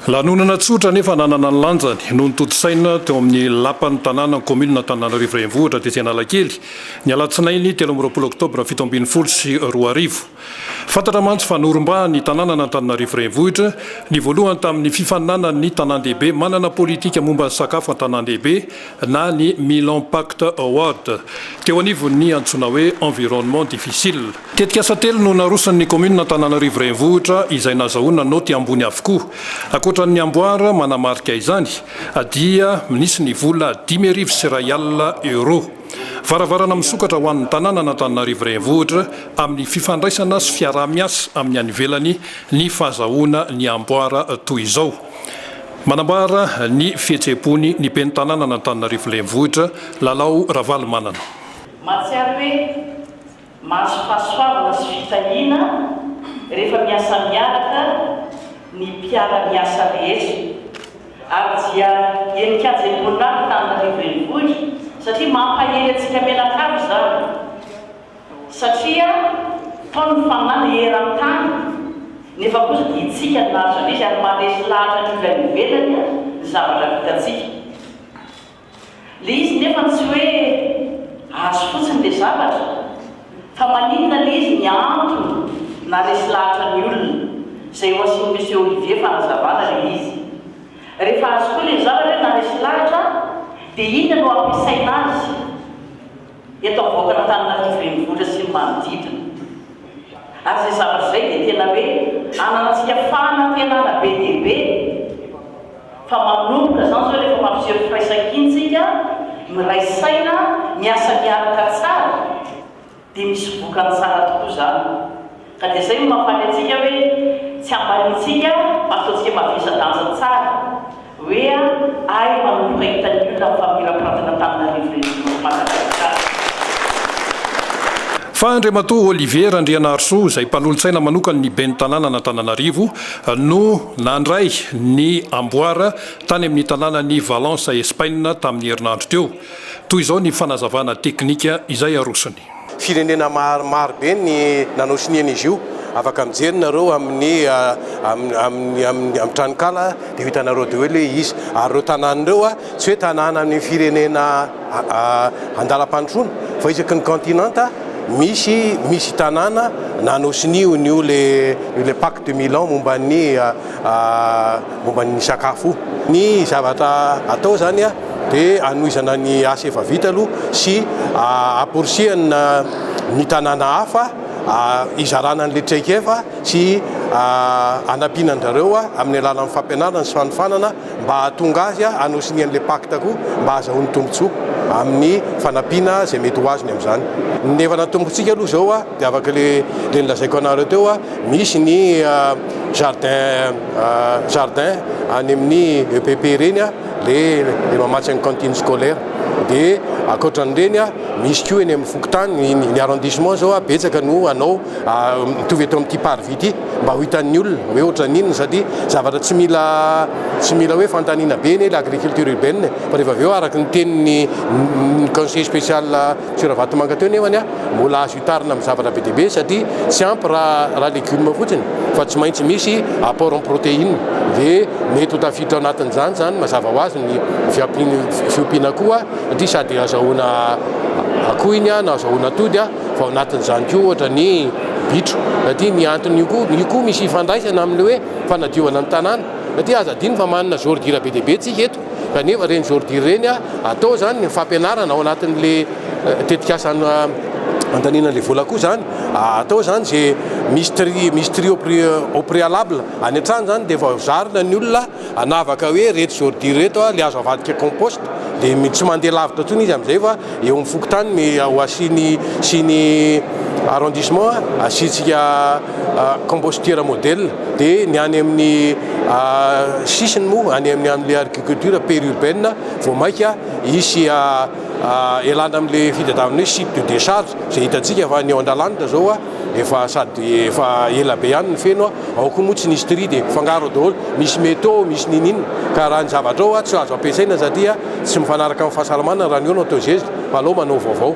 Lanonana tsotra nefa nanana ny lanjany no notontosaina teo amin'ny lapan'ny tanàna kaominina Antananarivo Renivohitra tetsy Analakely ny alatsinainy 23 oktobra 2017. Fantatra mantsy fa norombahan'ny tanànan'Antananarivo Renivohitra ny voalohany tamin'ny fifaninanan'ny tanàn-dehibe manana politika momba ny sakafo an-tanàn-dehibe na ny Milan Pact Award teo anivon'ny antsoina hoe Environnement Difficile. Tetikasa telo no naroson'ny kaominina Antananarivo Renivohitra izay nazahoana naoty ambony avokoa. Ankoatra ny amboara manamarika izany dia nisy ny vola 1500 euros. Varavarana misokatra ho an'ny tanànan'Antananarivo Renivohitra amin'ny fifandraisana sy fiaraha-miasa amin'ny any ivelany ny fahazahoana ny amboara toy izao. Manambara ny fihetseham-pony ny ben'ny tanànan'Antananarivo Renivohitra, Lalao Ravalomanana. Mahatsiaro hoe mahazo fahasoavana sy fitahiana rehefa miasa miaraka ny mpiara-miasa rehetra ary dia henin-kaja embonina Antananarivo Renivohitra satria mampahery antsika mianakavy izany satria tao ny faminany eran-tany nefa kosa dia itsika no nahazo an'izy ary maharesy lahatra ny olona any ivelany ny zavatra vitantsika. Le izy nefa tsy hoe azo fotsiny le zavatra fa maninona le izy ny antony naresy lahatra ny olona zay ho asian'i Monsieur Olivier fanazavana le izy. Rehefa azo koa le zavatra hoe naresy lahatra dia inona no ampiasaina azy eto avoakan'Antananarivo renivohitra sy ny manodidina. Ary izay zavatra izay dia tena hoe ananantsika fanantenana be dia be fa manomboka izany izao rehefa mampiseho firaisankina isika, miray saina, miasa miaraka tsara dia misy vokany tsara tokoa izany. Ka dia izay no mahafaly antsika hoe tsy ambanintsika fa ataontsika mavesa-danja tsara. Hoe ay manomboka hitan'ny olona ny famirapiratina Antananarivo renivohitr'i Madagasikara. Fa Andriamatoa Olivier Randrianarisoa izay mpanolotsaina manokan'ny ben'ny tanànan'Antananarivo no nandray ny amboara tany amin'ny tanànan'i Valence Espaina tamin'ny herinandro teo. Toy izao ny fanazavana teknika izay arosony. Firenena maro maro be ny nanao sonia an'izy io. Afaka mijery nareo amin'ny amin'ny amin'ny tranonkala dia ho hitanareo daholo hoe iza. Ary ireo tanàna ireo tsy hoe tanàna amin'ny firenena andalam-pandrosoana fa isaky ny continent misy misy tanàna nanao sonia io le io le pacte de Milan momba ny momba ny sakafo io. Ny zavatra atao izany dia hanohizana ny asa efa vita aloha sy hamporisihana ny tanàna hafa hizarana an'ilay traikefa sy hanampiana an-dRareo amin'ny alalan'ny fampianarana sy fanofanana mba hahatonga azy hanao sonia an'ilay pacte koa mba hahazahoany tombontsoa amin'ny fanampiana izay mety ho azony amin'izany. Ny efa natombotsika aloha izao dia afaka ilay nolazaiko anareo teo, misy ny jardin jardin any amin'ny EPP ireny le le mamatsy ny cantine scolaire dia ankoatran'ireny misy koa eny amin'ny fokontany ny arrondissement zao betsaka no hanao mitovy eto amin'ity parvis ity mba ho hitan'ny olona hoe ohatran'inona satria zavatra tsy mila tsy mila hoe fanontaniana be anie l'agriculture urbaine fa rehefa avy eo araka ny tenin'ny ny conseiller spécial Monsieur Ravatomanga teo nefany mbola azo hitarina amin'ny zavatra be dia be satria tsy ampy raha raha legioma fotsiny fa tsy maintsy misy apport en protéine dia mety ho tafiditra ao anatin'izany izany mazava ho azy ny fiompiana akoho satria sady azahoana akoho iny na azahoana atody fa ao anatin'izany koa ohatra ny bitro satria ny anton'io koa io koa misy ifandraisana amin'ilay hoe fanadiovana ny tanàna satria aza adino fa manana ordure be dia be tsika eto Kanefa ireny ordure ireny atao izany ny fampianarana ao anatin'le tetikasa andaniana an'le vola koa izany atao izany ze misy tri misy tri au préalable any an-trano izany dia efa zarina ny olona hanavaka hoe ireto ordure ireto le azo avadika compost dia tsy mandeha lavitra intsony izy amin'izay fa eo amin'ny fokontany ny ho asiany sy ny arrondissement asiantsika compostière modèle dia ny any amin'ny sisiny moa any amin'ny amin'ilay agriculture périurbaine vao maika hisy ialana amin'ilay fitadiavana hoe site de décharge izay hitantsika fa ny ao Andralanitra izao efa sady efa ela be ihany ny feno ao koa moa tsy nisy tri dia mifangaro ao daholo misy métaux misy n'inon'inona ka raha ny zavatra ao tsy azo ampiasaina satria tsy mifanaraka amin'ny fahasalamana raha ny eo no atao zezika fa aleo manao vaovao.